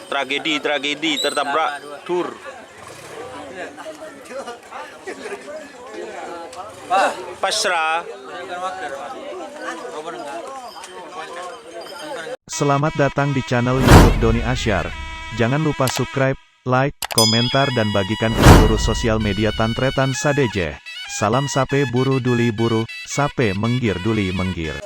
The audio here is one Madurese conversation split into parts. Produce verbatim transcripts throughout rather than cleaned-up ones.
Tragedi, tragedi, tertabrak truk. Pasrah. Selamat datang di channel YouTube Doni Asyar. Jangan lupa subscribe, like, komentar, dan bagikan ke seluruh sosial media Tan Tretan sadhâjâ. Salam sapè buru duli buru, sapè mèngghir duli mèngghir.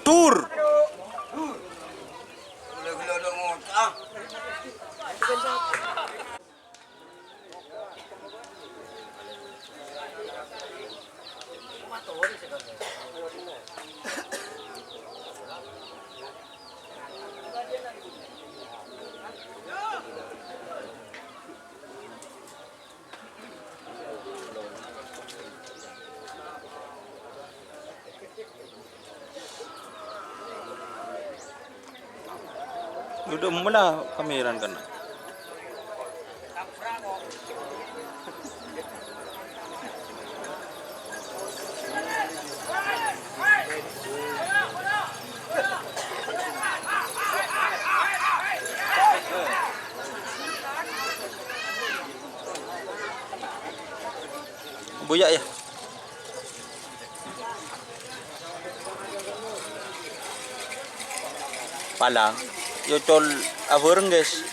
Tur. Duduk mula kameran kena. Buya ya. Palang. Yo col abareng, guys.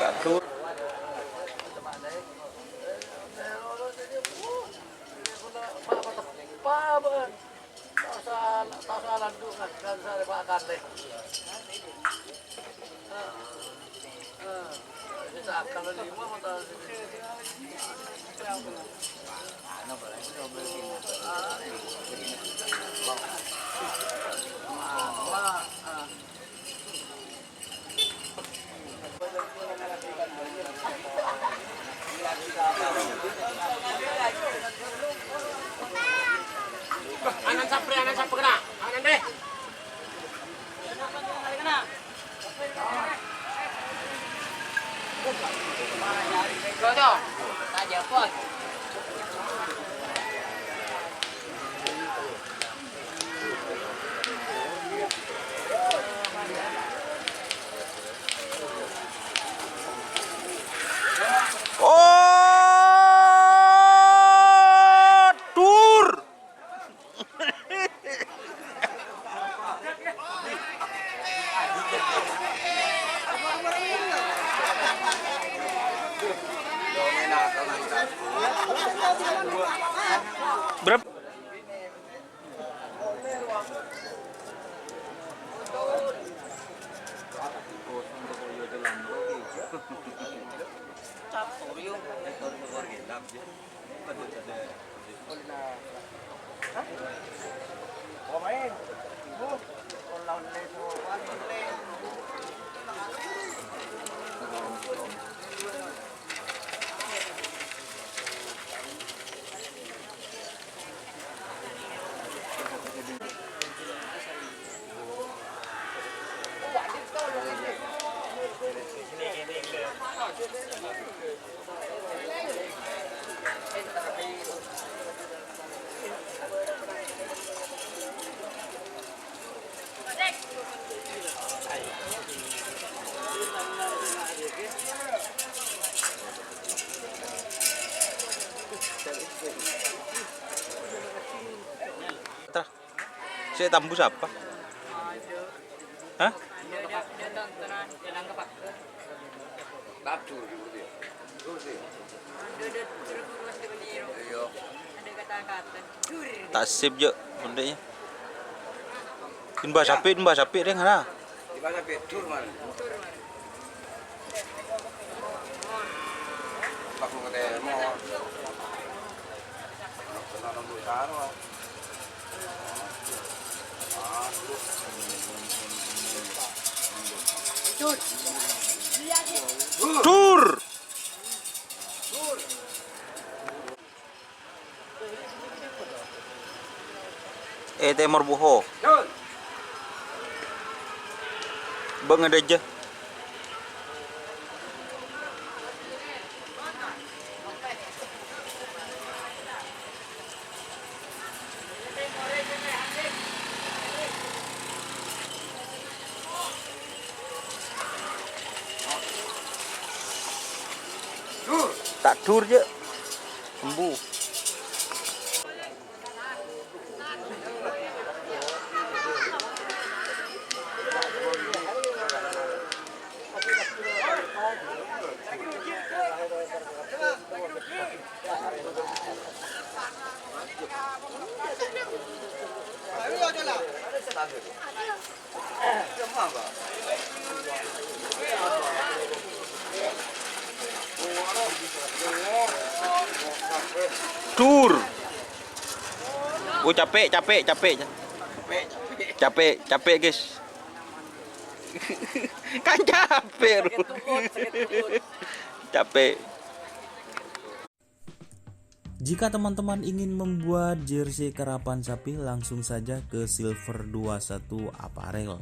Kak Dur. Anan sapre, anan sapre kena. Anan deh. Go, go. Tajepon. Oh, tur. Berapa? Sè tambus apa? Hah? Ta' sip, Jo, mondhâ'na. Dimba sapè, dimba sapè, rèng, ha. Dur. È tèmor buho. Bâ' ngadâjâ. Ta' dur, jâ'. Embu. Dur. Oh, capek, capek, capek. Capek, capek, guys. Kan capek, Rul. Capek. Jika teman-teman ingin membuat jersey karapan sapi, langsung saja ke Silver dua satu Apparel.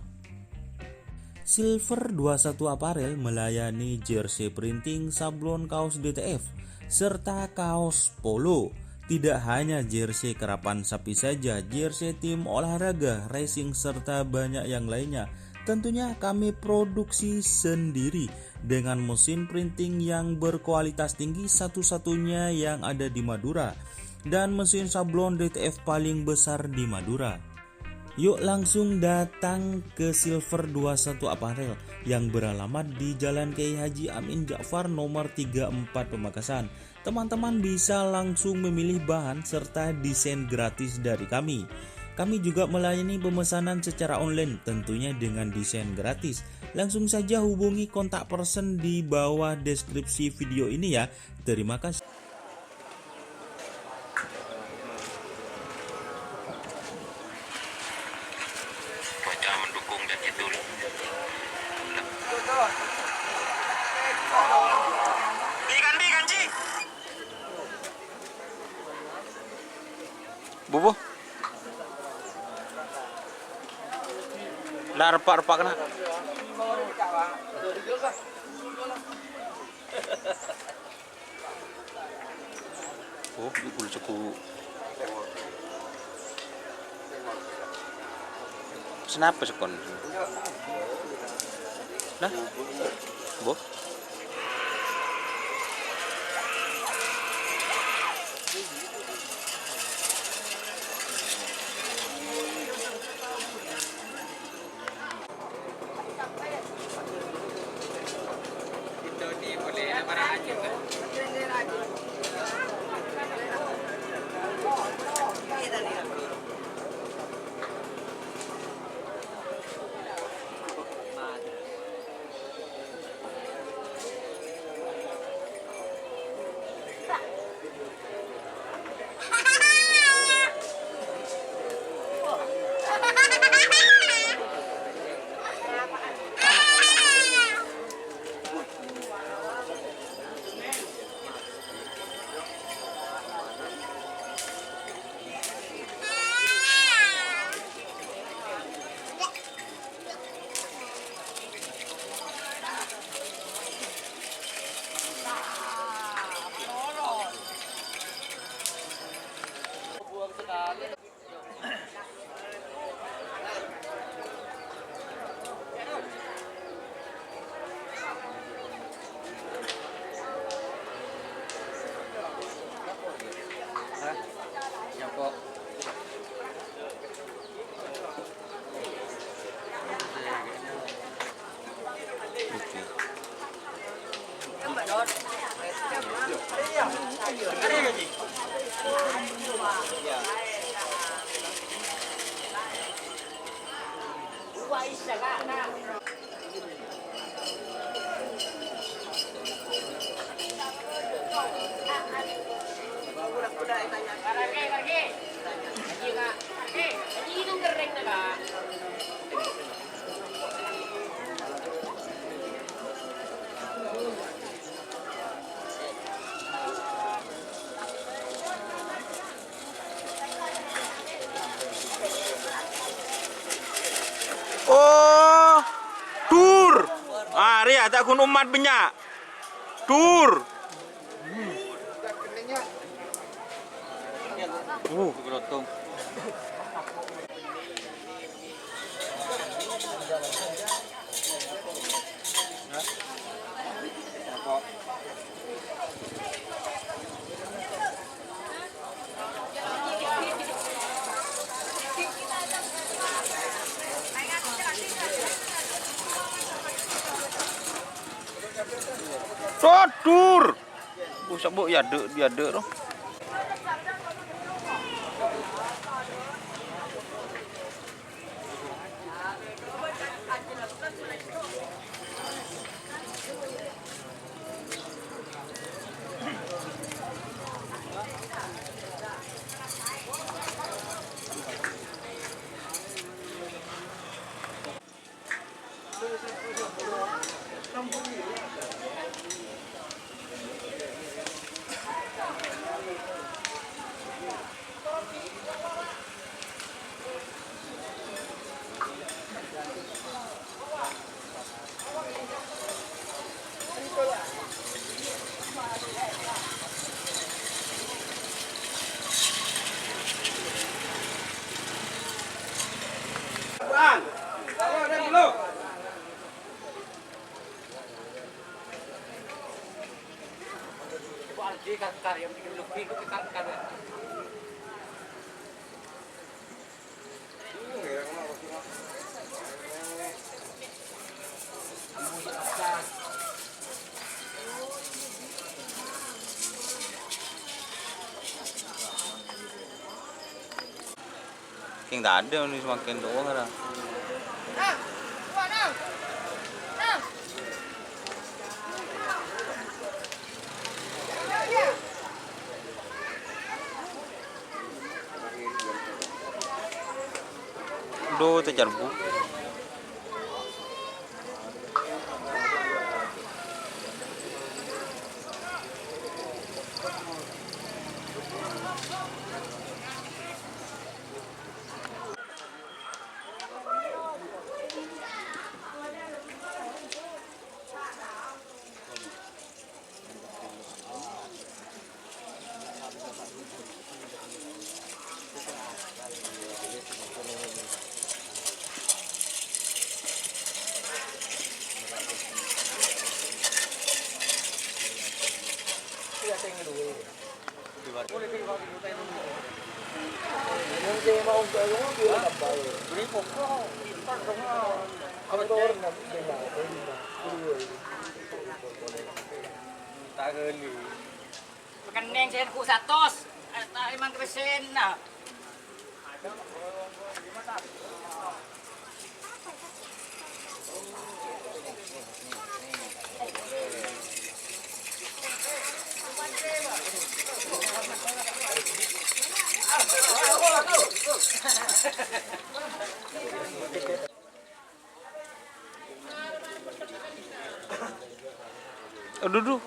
Silver dua satu Apparel melayani jersey printing, sablon kaos D T F, serta kaos polo. Tidak hanya jersey karapan sapi saja, jersey tim olahraga, racing, serta banyak yang lainnya. Tentunya kami produksi sendiri dengan mesin printing yang berkualitas tinggi, satu-satunya yang ada di Madura, dan mesin sablon D T F paling besar di Madura. Yuk langsung datang ke Silver dua satu Apparel yang beralamat di Jalan Kiai Haji Amin Ja'far nomor tiga empat Pamekasan. Teman-teman bisa langsung memilih bahan serta desain gratis dari kami. Kami juga melayani pemesanan secara online, tentunya dengan desain gratis. Langsung saja hubungi kontak person di bawah deskripsi video ini ya. Terima kasih. Cuaca mendukung dan itu. Bi, kan, Bi, kan, Ci. Bubu. Lah, repak-repak kena. Oh, bul cekku. Senapa sekon? Nah, boh. Oh, dur. Arèya ta' ghun ommat bânnya'. Dur. Uh, beruntung. Sodur. Bu, sabo' ya, Dek, ya, Dek, roh. Kèng tadâ' nè semakin towa ngara. Dhu, tècèr, Bu. Pakennèng sè ku satos, eh, ta' èman kèbâsèna. Adhu, dhu.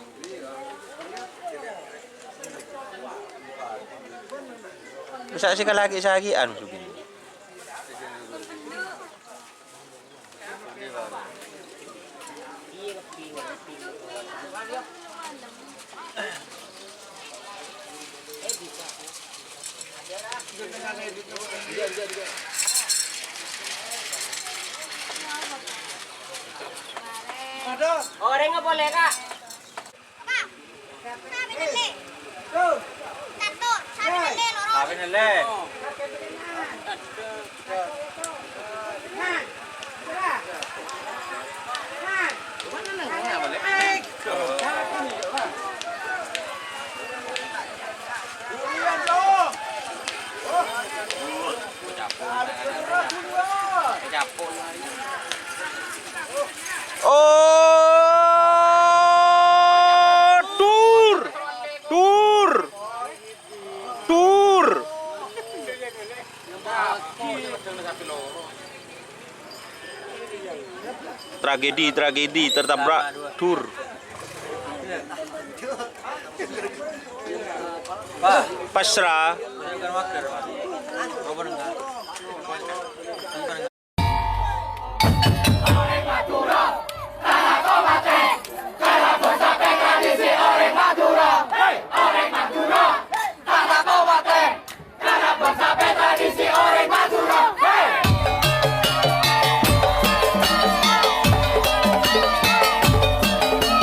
Sa' sè kalaghi sagi'an, Sugih. Orèngnga polè, Ka'. Sampèyan lè. Tragedi, tragedi, tertabrak dur. Pasra.